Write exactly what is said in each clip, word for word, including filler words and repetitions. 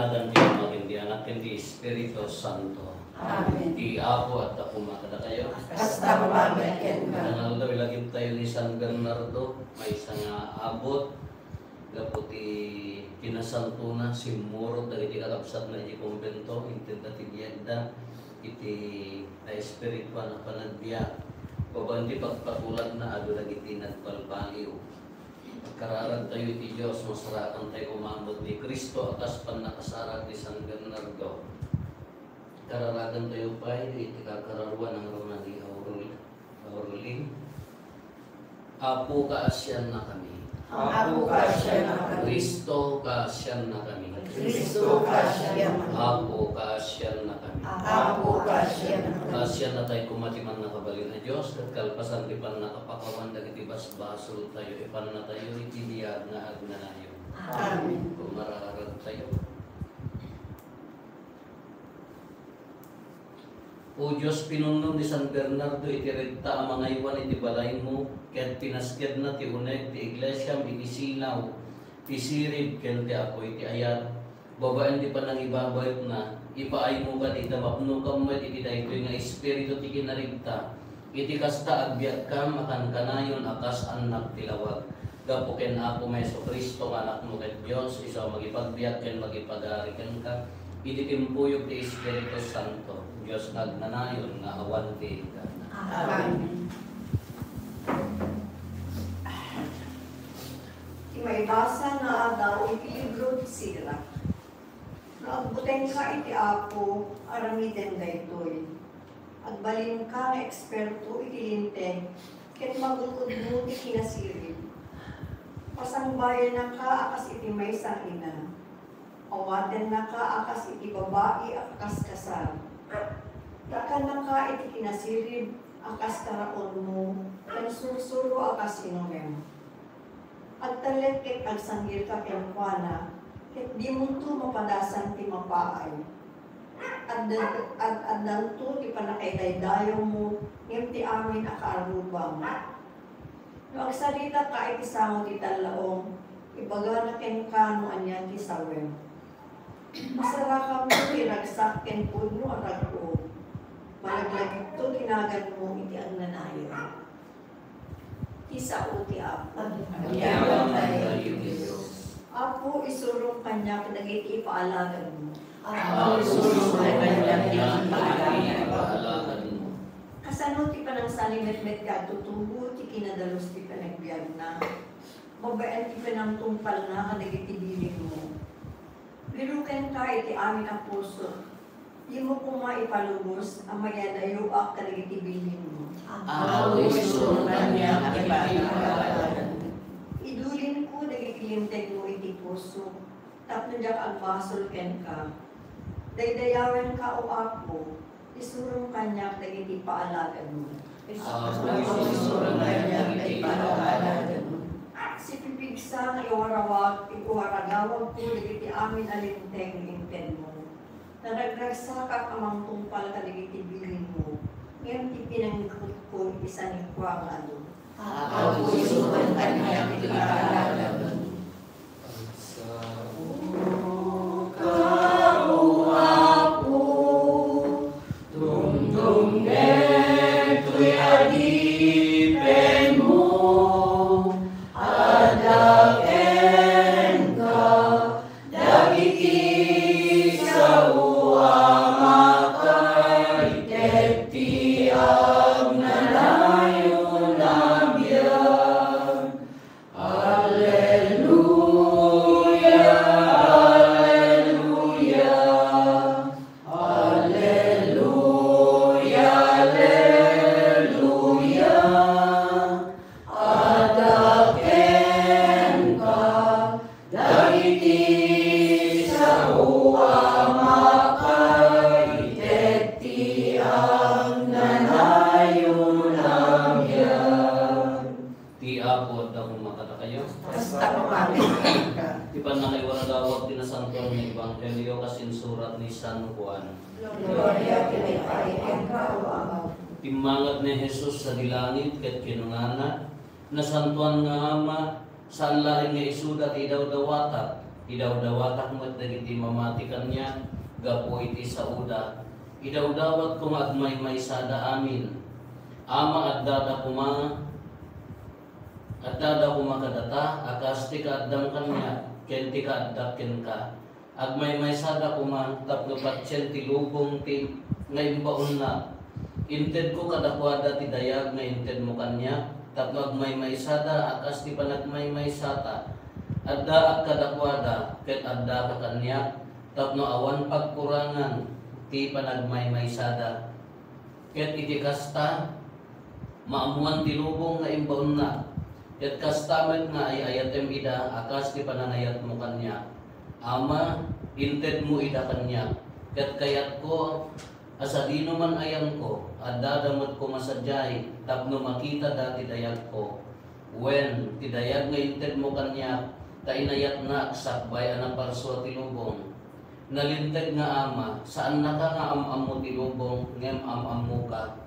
Nagan ti Ama, ken ti Anak, ken ti Espiritu Santo. Amen. Ti Apo adda koma kadakayo. Kasta met kenka. Nangaldaway lagiptayo ni San Bernardo, maysa nga abut, gapu ti kinasantona, simmurot dagiti kakabsatna iti kumbento, intedda ti biagda iti naespirituan a panagbiag. Babaen ti pagpatulagna, adu dagiti nagbalbaliw. Agkararagtayo iti Dios, masarakantayo koma met ni Cristo a kas pannakasarag ni San Bernardo. Kararagantayo pay iti kakararuan a ngarud ni Aurel-, Aurelin. Apo, kaasiannakami. Apo, kaasiannakami. Cristo, kaasiannakami. Cristo, kaasiannakami. Apo, kaasiannakami. Apo, kaasiannakami. Kaasiannatayo koma ti Mannakabalin a Dios, ket kalpasan ti pannakapakawan dagiti basbasoltayo, ipannatayo iti biag nga agnanayon. Amen. Kumararagtayo. O Dios, pinunnom ni San Bernardo iti regta a mangaywan iti balaymo, ket pinaskedna ti uneg ti iglesiam iti silaw, ti sirib, ken ti apuy ti ayat. Babaen ti panangibabaetna, ipaaymo kadi ta mapnokam met iti daytoy nga espiritu ti kinarigta. Iti kasta, agbiagkam a kankanayon a kas annak ti lawag. Gapu ken Apomi Jesu-Cristo nga Anakmo ket Dios, isu a mangipagbiag ken mangipagari kenka iti timpuyog ti Espiritu Santo, Dios nga agnanayon nga awan ti inggana. Amen. Ti maibasa nga adda iti libro ti Sirach. No agbutengka iti Apo, aramiden daytoy. Agbalinka nga eksperto iti Linteg, ket magud-udmo ti kinasirib. Pasangbayannaka a kas iti maysa nga ina. Awatennaka a kas iti babai a kakaskasar. Ikkannaka iti kinasirib a kas karaonmo, ken sursuro a kas inumem. Agtalek ket agsanggilka kenkuana, ket dimonto mapadasan ti mapaay. Adda-, ad-, addanto ti pannakaidaydayawmo, ngem ti amin a kaarrubam. No agsaritaka iti sango ti tallaom, ibagana kenka no ania ti sawem. Masarakamto ti ragsak ken pudno a rag-o. Malaglagipto ti naganmo iti agnanayon. Ti sao ti Apo. Agyamankami, Dios. Apo, isurom kaniak dagiti ipaalagad mo. Apo, isurom kaniak dagiti ipaalagad mo. Kasano ti panangsalimetmet nga agtutubo ti kinadalus ti panagbiagna? Babaen ti panangtungpalna kadagiti bilin mo. Birukenka iti amin a puso. Dimo koma ipalubos a mayadayoak kadagiti bilinmo. Apo, isurom kaniak ti pagpakaawagan. Idulinko dagiti lintegmo iti puso, tapno diak agbasol kenka. Daydayawenka, O Apo, isurom kaniak dagiti paalagadmo. Apo, isurom kaniak dagiti paalagadmo. Sipipigsa nga iwarawag, iwaragawagko dagiti amin a linteg nga intedmo. Naragragsakak a mangtungpal kadagiti bilinmo, ngem ti pinangikutko, isan ni kua nga adu. Apo, isurom kaniak ti paalagadmo. Agsaoka, O Apo, tumtum daytoy adipenmo, adda kenka dagiti sao a makaited ti agnanayon a biag. Alleluia, alleluia, alleluia, alleluia. Adda kenka dagiti sao a makaited ti agnanayon a biag. Ti Apo adda koma kadakayo. Kasta met kenka. Ti pannakaiwaragawag ti Nasantoan nga Ebanghelio kas insurat ni San Juan. Gloria iti kenka, O Apo. Timmangad ni Jesus sadi langit ket kinunana, Nasantoan nga Ama, saan laeng nga isuda ti idawdawatak, Idawdawatak met dagiti mamati kaniak gapu iti saoda. Idawdawatko nga agmaymaysada amin. Ama, addada koma, addada koma kadata a kas ti kaaddam kaniak ken ti kaaddak kenka. Agmaymaysada koma tapno patien ti lubong ti nga imbaonna. Intedko kadakuada ti dayag nga intedmo kaniak tapno agmaymaysada a kas ti panagmaymaysata. Addaak kadakuada ket addaka kaniak tapno awan pagkurangan ti panagmaymaysada. Ket iti kasta, maammoan ti lubong nga imbaonna. Ket kasta met nga ay-ayatem ida a kas ti panangayatmo kaniak. Ama, intedmo ida kaniak. Ket kayatko a sadinoman a yanko, addada met koma sadiay tapno makitada ti dayagko. Wen, ti dayag nga intedmo kaniak, ta inayatnak sakbay a naparsua ti lubong. Nalinteg nga Ama, saannaka nga am-ammo ti lubong, ngem am-ammoka.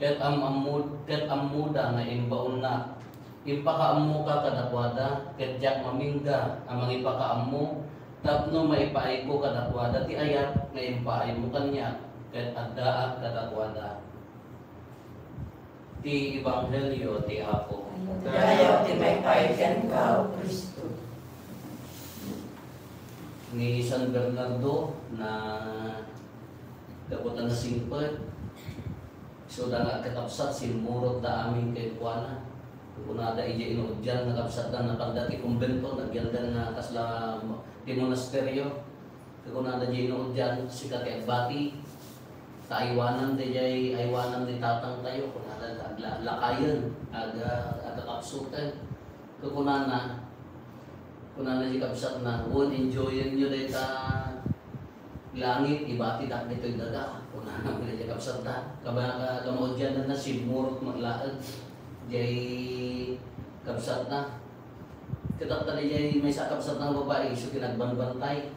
Ket am-ammo, ket ammoda nga imbaonnak. Impakaammoka kadakuada, ket diak mamingga a mangipakaammo, tapno maipaayko kadakuada ti ayat nga impaaymo kaniak, ket addaak kadakuada. Ti Ebanghelio ti Apo. Dayaw ti maipay kenka, O Cristo. Ni San Bernardo na gapu ta nasingpet, so da nga agkakabsat, simmurot da amin kenkuana. Kunada idiay inudian nga kabsatda, napanda ti kumbento, nagyandan nga kasla ti monasterio. Kunada diay inudian, sika ti agbati, ta aywanan diay, aywanan ni tatangtayo, kunada, agla-, lakayen, aga, agkakabsuten. Kunana, kunana diay kabsatna, "Wen, enjoyenyo dayta langit, ibatidak ditoy daga." Kunana met diay kabsatna. Kaba-, ka-, kamaudiananna, simmurot met laeng diay kabsatna. Ket adda diay maysa a kabsatna nga babai, isu ti nagbanbantay.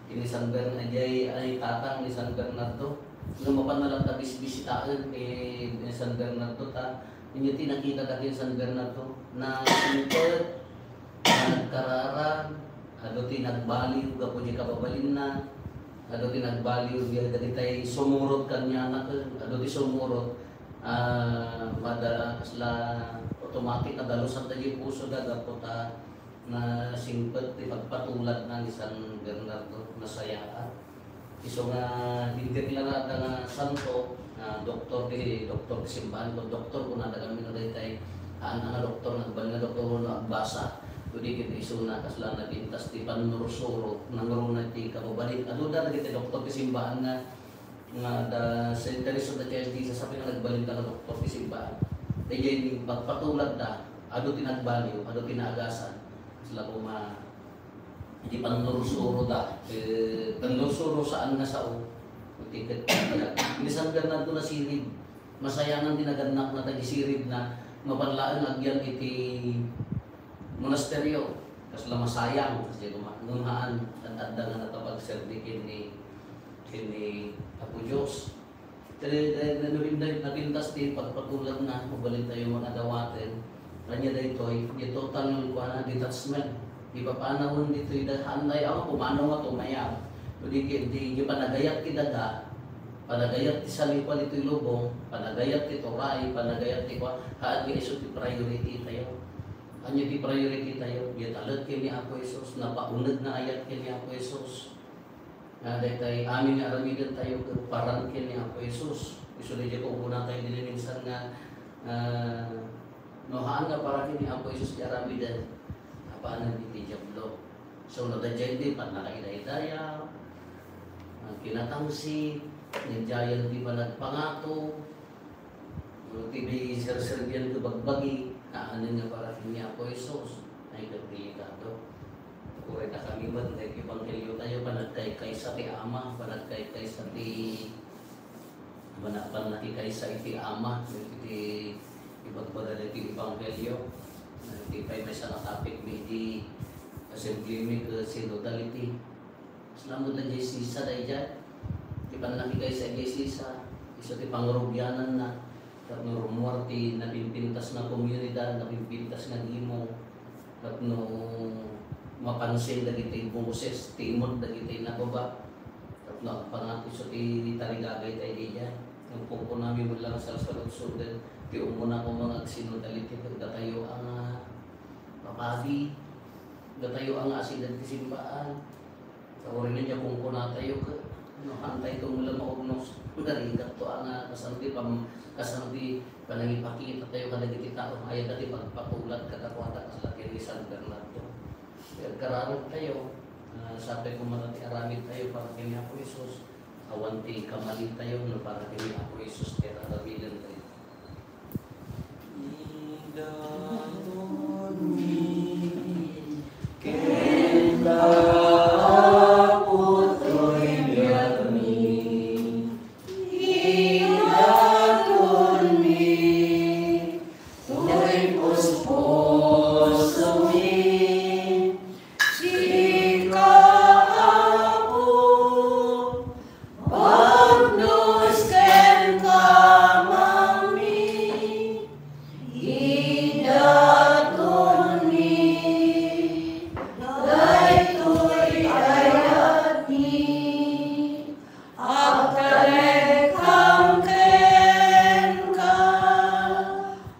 Ni San Bern-, diay, ay, tatang ni San Bernardo. Nga mapan na lang ta bisbisitaen ni, ni San Bernardo ta, inyo ti nakita dagiti San Bernardo. Nasingpet, nagkararag, adu ti nagbaliw gapu di kababalinna, adu ti nagbaliw di dagiti sumurot kaniana, adu ti sumurot, ah, madala kasla automatic a dalusan ta di puso da gapu ta nasingpet ti pagpatuladna ni San Bernardo, nasayaat. Isu nga, di, di kilala ta nga santo, nga doktor ti, doktor ti simbahan, kun doktor, kunada kami no daytay, haan nga doktor, nagbalin nga doktor, no agbasa. Kundi ket isuna, kasla napintas ti pannursuro, nangruna ti kababalin. Adu da dagiti doktor ti simbahan nga, nga da Saint Teresa of the Child Jesus, sabi nga nagbalin da nga doktor ti simbahan. Daydiay ni pagpatulag da, adu ti nagbaliw, adu ti naagasan. Kasla koma, iti pannursuro da, eh, pannursuro saan nga sao, iti ket, ni San Bernardo nasirib, masayangan ti nagannakna, ta di siribna, mapan laeng agyan iti monasterio, kasla masayang, kasi kuma-, ngem haan, ad-adda nga nakapagserbi kenni, kenni Apo Dios. Kaya, kaya na-, napintas ti pagpatulagna, mabalintayo nga adawaten. Kanya daytoy, di total nga kuana, detachment. Ipapanawen ditoy da, haan tayo, awan kumano nga tumayab. Kundi ki-, di, di panagayat ti daga, panagayat ti salipal itoy lubong, panagayat ti turay, panagayat ti kua-, haan nga isu ti priority tayo. Anya ti priority tayo? Di talek ken ni Apo Jesus, napauneg nga ayat ken ni Apo Jesus. Nga daytay amin nga aramiden tayo ket paran ken ni Apo Jesus. Isu daydiay kunkunatayo dili minsan nga, ah, no haan nga para ken ni Apo Jesus ti aramiden, apanen iti Diablo. So, no daydiay ti pannakaidaydayaw, ah, kinatangsit, daydiayen ti panagpangato, no, ti di serserbian ti bagbagi, haan nga para ken ni Apo Jesus. Ay, ket delikado. Uray ta kami met, daytoy ebanghelio tayo, panagkaykaysa ti Ama, panagkaykaysa ti, mana-, pannakikaysa iti Ama, iti ibagbaga daytoy ebanghelio. Iti pay maysa nga topic mi idi assembly mi ket synodality. Salamat na diay sisa daydiay. Ti pannakikaysa diay sisa, isu ti pangrugiananna. Tapno rummuar ti napimpintas nga komunidad, napimpintas nga gimong. Tapno mapansin dagiti boses, ti imut dagiti nababa. Tapno agpangatiso ti tarigagaytayo idiay. Ngem kunkunami met la nga salsaludsoden ti umuna koma nga agsinodaliti, datayo a nga papadi, datayo a nga asideg ti simbaan. Kaurinen nga kunkunatayo ket, no, haantayto met la maurnos. Narigatto a nga kasano ti pam-, kasano ti panangipakitatayo kadagiti tao. Aya ti pagpatulat kadakuada kasla ken ni San Bernardo. Agkararagtayo, ah, sapay koma ti aramidtayo para ken ni Apo Jesus. Awan ti kamalitayo no para ken ni Apo Jesus ti ar-aramidentayo. Idatonmi kenka, Apo, toy biagmi. Idatonmi toy puspusomi. Sika, Apo, bagnos ken kamangmi. Idatonmi daytoy ayatmi. Agtalekam kenka,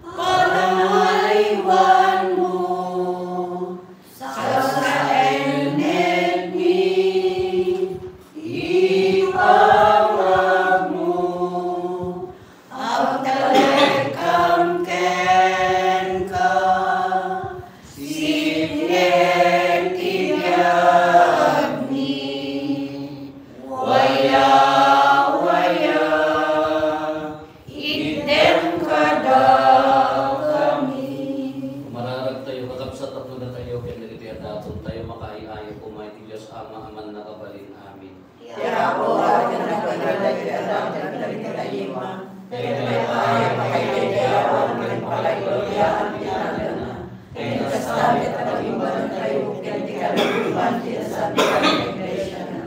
panangaywanmo, sasaennedmi, ipangagmo. Agtalekam kenka, sipnget ti biagmi. Waya, waya, itdem kadakami. Mararagtayo, kakabsat, tapno datayo ken dagiti adatontayo makaay-ayo koma iti Dios Ama a Mannakabalin. Amen. Ti Apo, awatennak kadagiti adaton ken dagiti tayenna. Dagiti pakaidaydayawan ken pakaigloria ti naganna. Ken kasta met a pagimbanentayo ken ti kadakuan ti nasantoan nga iglesiana.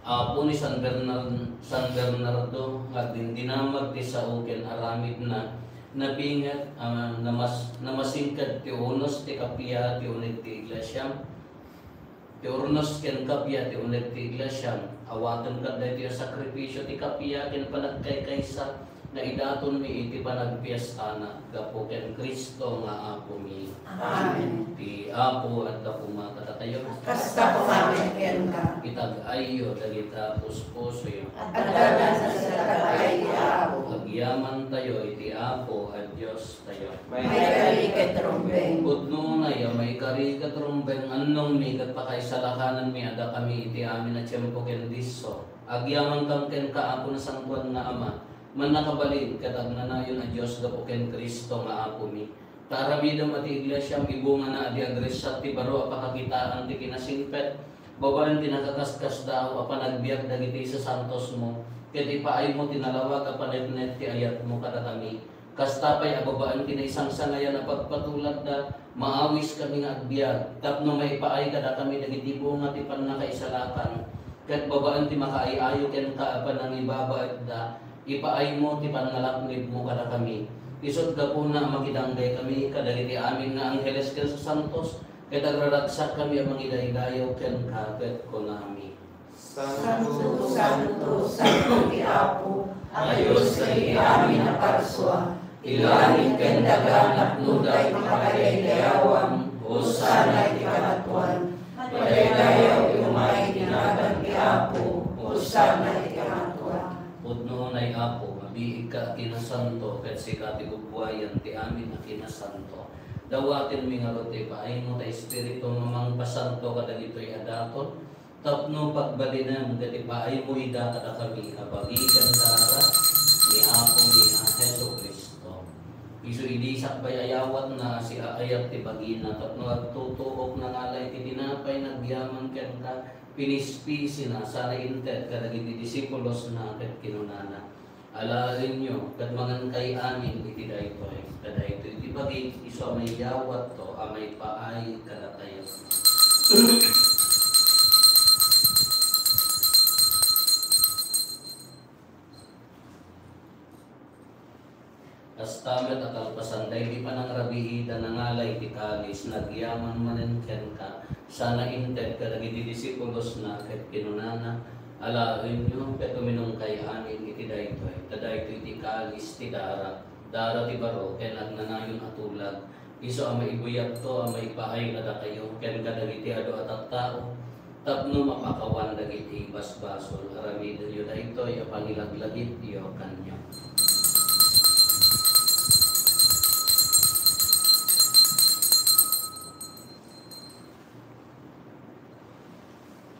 Apo ni San Bernar-, San Bernardo, nga agdindinamag ti sao ken aramidna, napinget a namas-, namasingked ti unos ti kappia ti uneg ti iglesiam. Ti urnos ken kappia ti uneg ti iglesiam, awatenka daytoy a sakrifisio ti kappia ken panagkaykaysa nga idatonmi iti panagpiestana gapu ken Cristo nga Apomi. Amen. Ti Apo adda koma kadatayo. Kasta koma met kenka. Itag-ayyo dagita puspusoyo. Adda nga sa itag-ay ti Apo. Agyamantayo iti Apo a Dios. Maikari ket rumbeng. Pudno unay a maikari ket rumbeng, annongmi ket pakaisalakanan mi a dakami iti amin a tiempo ken disso. Agyamankam kenka, Apo Nasantoan nga Ama, Mannakabalin ket Agnanayon a Dios gapu ken Cristo nga Apomi. Ta aramidem a ti iglesiam ibungana a di agressat ti baro a pakakitaan ti kinasingpet, babaen ti nakaskasdaaw a panagbiag dagiti isasantosmo, ket ipaaymo ti nalawag a paneknek ti ayatmo kadakami. Kasta pay a babaen ti naisangsangayan a pagpatuladda, maawiskami nga agbiag tapno maipaay kadakami dagiti bunga ti pannakaisalakan, ket babaen ti makaay-ayo kenka a panangibabaetda, ipaaymo ti pannalaknibmo kadakami. Isut' gapuna a makidanggaykami kadagiti amin nga angheles ken sasantos, ket agraragsakkami a mangidaydayaw kenka, ket kunami, Santo, santo, santo ti Apo a Dios dagiti amin a parsua. Ti langit ken daga napnoda iti pakaidaydayawan. Hosanna iti kangatoan. Madaydayaw ti umay iti nagan ti Apo. Hosanna iti kangatoan. Pudno unay, Apo, mabiigka a kinasanto, ket sika ti gubbuayan ti amin a kinasanto. Dawatenmi ngarud ti ipaaymo ta Espiritu nga mangpasanto kadagitoy a daton, tapno pagbalinem ket ipaaymo ida kadakami a bagi ken dara ni Apomi a Jesu-Cristo. Isu idi sakbay a yawatna a siaayat ti bagina tapno agtutuok nangala iti tinapay nga agyaman kenka, pinispisina sana inted kadagiti disipulosna ket kinunana, Alaenyo ket mangankay amin iti daytoy, ta daytoy ti bagik isu a maiyawatto a maipaay kadatayo. Kasta met a kalpasan daydi panangrabiida, nangala iti kalis, nagyaman manen kenka, Sana inted kadagiti disipulosna ket kinunana, "Alaenyo ket uminumkay amin iti daytoy, ta daytoy ti kalis ti dara, dara ti baro ken agnanayon a tulag, isu a maibuyatto a maipaay kadakayo ken kadagiti adu a tattao, tapno mapakawan dagiti basbasol. Aramidenyo daytoy a pangilaglagipyo kaniak."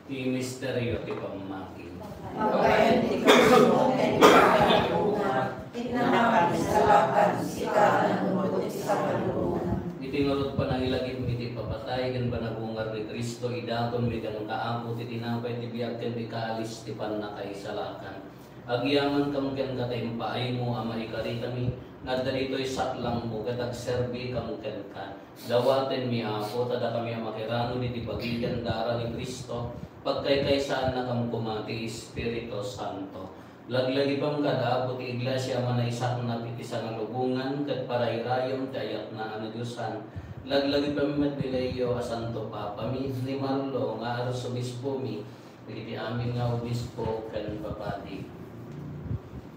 Ti misterio ti pammati. Babaen ti kapuso ken ti panagdungan, innanak, isalakan, sika a nanlupot iti sakalubongan. Iti ngarud panangilagipmi ti ipapatay ken panagungar ni Cristo, idatonmi kenka, Apo, ti tinapay ti biag ken ti kalis ti pannakaisalakan. Agyamankam kenka ta impaaymo a maikarikami nga adda ditoy saklangmo ket agserbikam kenka. Dawatenmi, Apo, ta dakami a makiranod iti bagi ken dara ni Cristo, pagkaykaysaannakam koma ti Espiritu Santo. Laglagipem kad, Apo, ti iglesia a manaisaknap iti sangalubongan ket parayrayem ti ayatna a nadiosan. Laglagipem met ni Leo a Santo Papami, ni Marlo nga Arsobispomi, dagiti amin nga obispo ken papadi.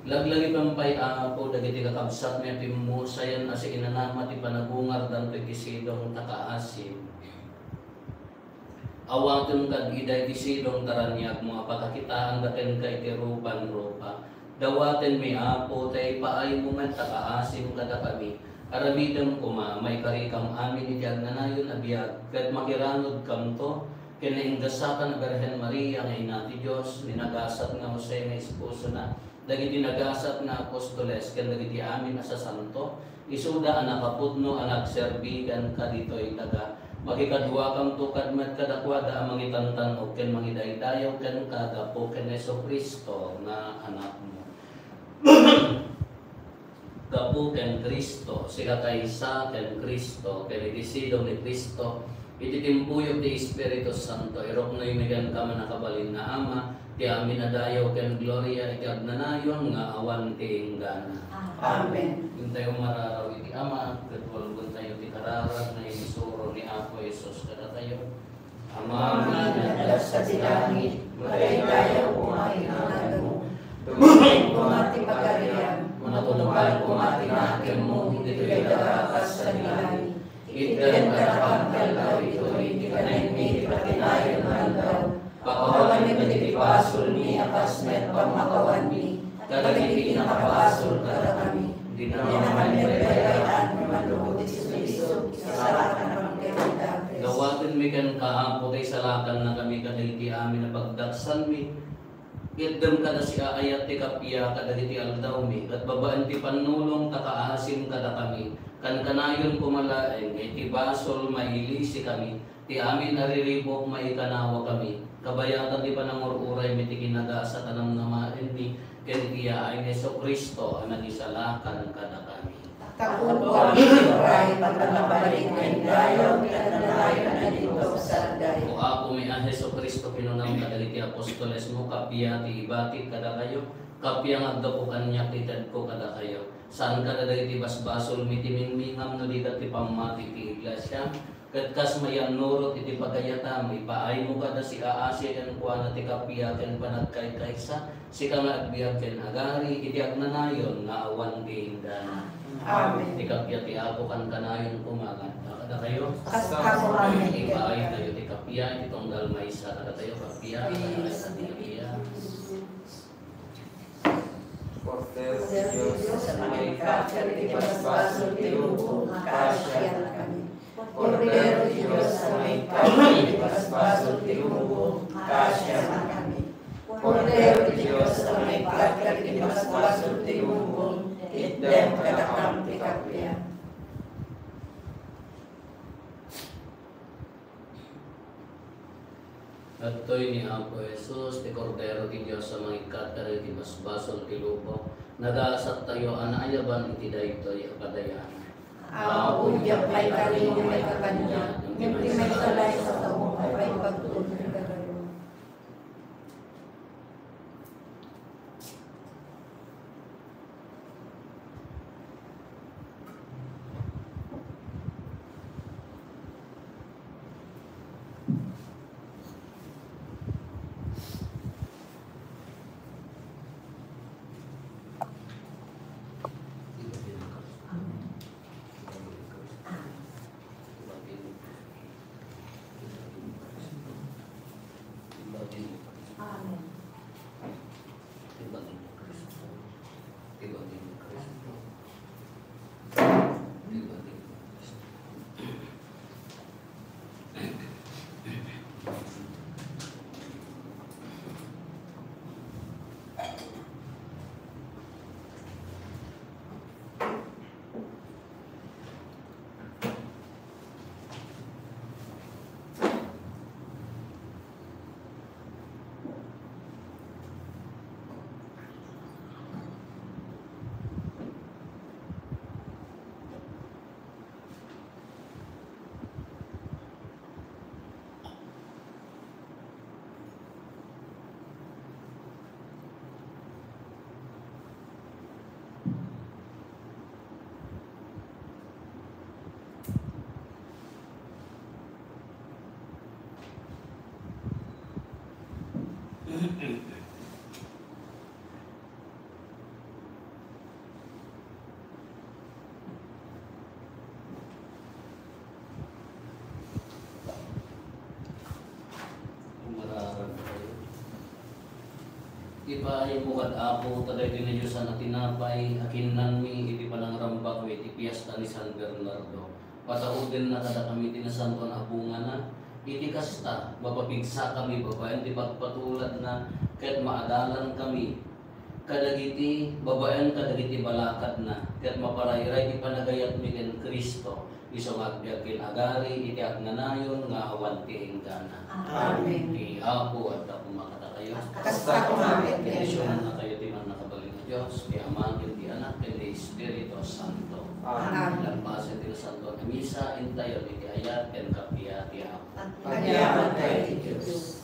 Laglagipem pay, Apo, dagiti kakabsatmi a pimmusayan a siinanama ti panagungardanto iti sidong ta kaasim. Awatem kad ida iti sidong ta raniagmo a pakakitaanda kenka iti rupan rupa. Dawatenmi, Apo, ta ipaaymo met ta kaasim kadakami. Aramidem koma, maikarikam amin iti agnanayon a biag, ket makiranodkamto ken naingasatan a Birhen Maria nga Ina ti Dios, ni nagasat nga Jose nga esposona, dagiti nagasat nga apostoles, ken dagiti amin a sasanto, isuda a nakapudno a nagserbi kenka ditoy daga. Makikaduakamto kad met kadakuada a mangitantan-ok ken mangidaydayaw kenka gapu ken Jesu-Cristo nga Anakmo. Gapu ken Cristo, sika kaysa ken Cristo, ken iti sidong ni Cristo, iti timpuyog ti Espiritu Santo, iruknoymi kenka, Mannakabalin a Ama, ti amin a dayaw ken gloria iti agnanayon nga awan ti inggana. Amen. Intayo mararaw iti Ama, ket walbentayo ti kararag nga inisuro ni Apo Jesus kadatayo. Amami nga adda sadi langit, madaydayaw koma ti naganmo. Dumteng koma ti pagariam, matungpal koma ti nakemmo ditoy daga a kas sadi langit. Itdem kadakam ti aldaw itoy ti kanenmi iti patinayon nga aldaw. Pakawanmi met iti basolmi a kas met pammakawanmi kadagiti nakabasol kadakami. Dinaman met dayta nga manlugod iti sulisog, isalakan a pagkayatag. Dawatenmi kenka, Apo, ta isalakannakami kadagiti amin a pagdaksanmi. Itdem kada siaayat ti kappia kadagiti aldawmi, ket babaen ti pannulong ta kaasim kadakami. Kankanayon koma laeng nga iti basol mailisikami, ti amin a riribuk maikanawakami, kabayatan ti panangur-uraymi ti kinagasat a namnamaenmi, ken iti yaay ni Jesu-Cristo a nangisalakan kadakami. Tapno amin uray, pagnabalin nga indayaw ken nalayo a nalintog sarday. O Apomi a Jesu-Cristo, kinunam kadagiti apostolesmo, kappia ti ibatik kadakayo, kappia nga aggapu kaniak ti tedko kadakayo. Saan kada dagiti basbasolmi ti mingmingam no di ket ti pammati ti iglesia. Ket kas mayannurot iti pagayatam, ipaaymo kada siaasi kenkuana ti kappia ken panagkaykaysa, sika nga agbiag ken agari iti agnanayon nga awan ti inggana. Amen. Ti kappia ti Apo kankanayon koma, kadakayo. Kasta koma. Ipaaytayo ti kappia iti tunggal maysa kadatayo, kappia, kadatayo, kappia. Kordero ti Dios a mangikkat kadagiti basbasol ti lubong, kaasiannakami. Kordero ti Dios a mangikkat kadagiti basbasol ti lubong, kaasiannakami. Kordero ti Dios a mangikkat kadagiti basbasol ti lubong, itdem kadakam ti kappia. Daytoy ni Apo Jesus, ti Kordero ti Dios a mangikkat kadagiti basbasol ti lubong. Nagasattayo a naayaban iti daytoy a padayanan. Apo, diak maikari nga maikkan kaniak, ngem ti maysa la a sao, apay pagtulonmi kadakayo. Amen. Umararag tayo. Ipaaymo kad Apo, ta daytoy nadiosan a tinapay a kinnanmi iti panangrambak iti piesta ni San Bernardo. Pataudenna kadakami ti nasantoan a bungana. Iti kasta, mapapigsakami babaen ti pagpatuladna, ket maadalankami kadagiti babaen kadagiti balakadna, ket maparayray ti panagayatmi ken Cristo, isu nga agbiag ken agari iti agnanayon nga awan ti inggana. Amen. Ti Apo adda koma kadakayo. Kasta koma ket. Bendisionannakayo ti Mannakabalin a Dios, ti Ama, ken ti Anak, ken ti Espiritu Santo. Amen. Lampasen ti Nasantoan a Misa, intayon iti ayat ken kappia ti Apo. Agyamankami, Dios.